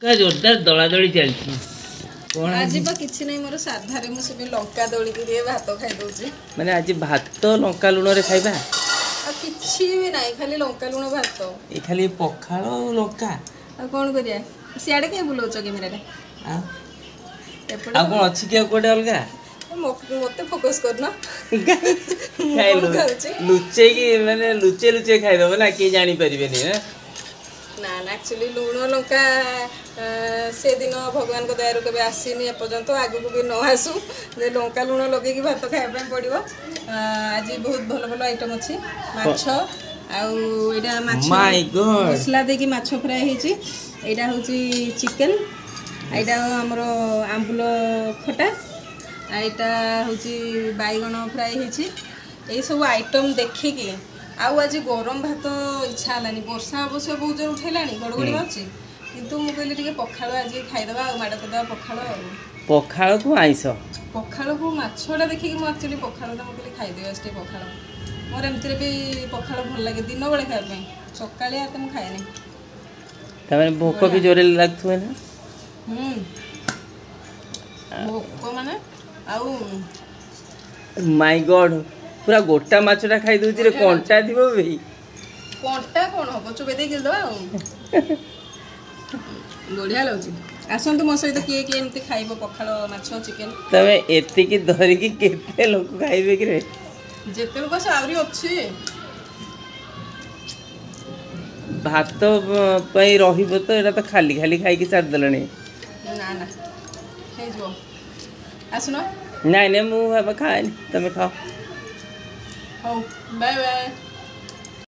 ଜୋରଦାର ଦଳାଦଳି ଚାଲିଛି କଣ? ଆଜି ବା କିଛି ନାହିଁ ମୋର, ସାଧାରେ ମୁଁ ସେମିତି ଲଙ୍କା ଦଳିକି ଟିକେ ଭାତ ଖାଇଦଉଛି। ମାନେ ଆଜି ଭାତ ଲଙ୍କା ଲୁଣରେ ଖାଇବା? ଆଉ କିଛି ବି ନାହିଁ, ଖାଲି ଲଙ୍କା ଲୁଣ ଭାତ। ଏ ଖାଲି ପଖାଳ ଆଉ ଲଙ୍କା। ଆଉ କଣ କରିବା? ସିଆଡ଼େ କାହିଁ ବୁଲଉଛ କ୍ୟାମେରାଟା? ଆଉ ଏପଟେ। ଆଉ କଣ ଅଛି କି ଆଉ କୁଆଡେ ଅଲଗା? ମତେ ଫୋକସ୍ କରୁନ। କାଇଁ? ମୁଁ କଣ ଖାଉଛି? ଲୁଚେଇକି, ମାନେ ଲୁଚେଇ ଲୁଚେଇ ଖାଇଦବ ନା, କେହି ଜାଣିପାରିବେନି? ନା ନା, ଆକ୍ଚୁଆଲି ଲୁଣ ଲଙ୍କା ସେଦିନ ଭଗବାନଙ୍କ ଦୟାରୁ କେବେ ଆସିନି ଏପର୍ଯ୍ୟନ୍ତ, ଆଗକୁ ବି ନ ଆସୁ ଯେ ଲଙ୍କା ଲୁଣ ଲଗେଇକି ଭାତ ଖାଇବା ପାଇଁ ପଡ଼ିବ। ଆଜି ବହୁତ ଭଲ ଭଲ ଆଇଟମ୍ ଅଛି। ମାଛ, ଆଉ ଏଇଟା ମାଛ ମାଇ ଗଡ୍! ମସଲା ଦେଇକି ମାଛ ଫ୍ରାଏ ହେଇଛି। ଏଇଟା ହେଉଛି ଚିକେନ୍, ଏଇଟା ଆମର ଆମ୍ବୁଲ ଖଟା, ଆଉ ଏଇଟା ହେଉଛି ବାଇଗଣ ଫ୍ରାଏ ହେଇଛି। ଏଇସବୁ ଆଇଟମ୍ ଦେଖିକି ଆଉ ଆଜି ଗରମ ଭାତ ଇଚ୍ଛା ହେଲାନି। ବର୍ଷା ଅବଶ୍ୟ ବହୁତ ଜୋର ଉଠେଇଲାଣି, ଘଡ଼ଘଡ଼ି ମାରୁଛି, କିନ୍ତୁ ମୁଁ କହିଲି ଟିକେ ପଖାଳ ଆଜି ଖାଇଦେବା ଆଉ ମାଡ଼ କରିଦେବା ପଖାଳ ଆଉ। ପଖାଳକୁ ଆଇଁଷ। ପଖାଳକୁ ମାଛଟା ଦେଖିକି ମୁଁ ଆକ୍ଚୁଆଲି ପଖାଳଟା ମୁଁ କହିଲି ଖାଇଦେବି ଆଜି ଟିକେ ପଖାଳ। ମୋର ଏମିତିରେ ବି ପଖାଳ ଭଲ ଲାଗେ ଦିନ ବେଳେ ଖାଇବା ପାଇଁ, ସକାଳିଆ ଏତେ ମୁଁ ଖାଏନି। ତାମାନେ ଭୋକ ବି ଜୋରେ ଲାଗୁଥିବ ନା? ହୁଁ, ଭୋକ ମାନେ ଆଉ ମାଇ ଗଡ୍, ପୁରା ଗୋଟା ମାଛଟା ଖାଇ ଦଉଛି ରେ। କଣ୍ଟା ଥିବ ବି। କଣ୍ଟା କ'ଣ ହବ, ଚୋବେଇ ଦେଇ ଗିଳିଦେବା ଆଉ। ବଢ଼ିଆ ଲାଗୁଛି। ଆସନ୍ତୁ ମୋ ସହିତ କିଏ କିଏ ଏମିତି ଖାଇବ ପଖାଳ, ମାଛ, ଚିକେନ। ତମେ ଏତିକି ଧରିକି କେତେ ଲୋକ ଖାଇବେ କିରେ? ଯେତେ ଲୋକ ସେ ଆହୁରି ଅଛି। ଭାତ ପାଇଁ ରହିବ ତ? ଏଇଟା ତ ଖାଲି ଖାଲି ଖାଇକି ସାରିଦେଲଣି। ନା ନା, ହେଇଯିବ, ଆସୁନ। ନାଇଁ ନାଇଁ, ମୁଁ ଭାବେ ଖାଏନି, ତମେ ଖାଅ। ହଉ, ବାଏ ବାଏ।